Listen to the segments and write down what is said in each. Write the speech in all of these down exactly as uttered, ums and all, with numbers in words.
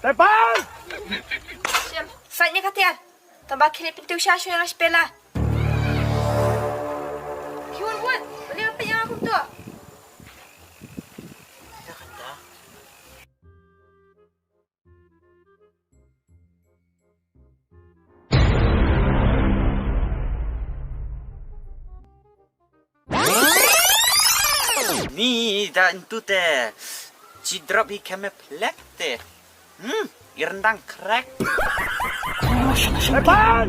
Tepan! Shim, sait ïa ka tiar. Tang ba khie leit pyntieng sha shuwa ïa nga sha pela. Khie wan wan, balei pynïaid ïa nga kumto? Ni da ntu te. Chi drop hi khem e phlek te. Hmm, i rendang krek. Tepan!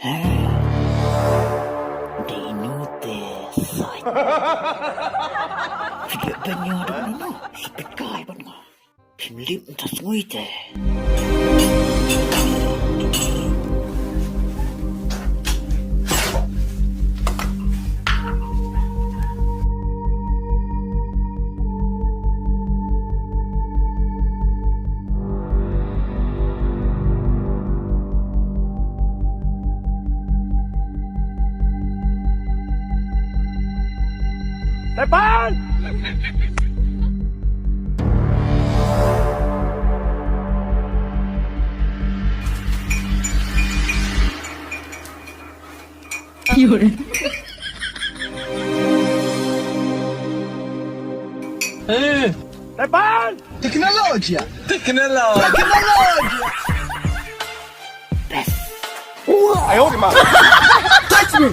Heh. Dei inu te sait. Phi dei ban ïa dei inu. Sepit kai ban nga. Phim lip nta sngui te. Tepan! Eh. Tepan! Teknologi. Teknologi. Teknologi. Best. Ayo, di mana? Touch me.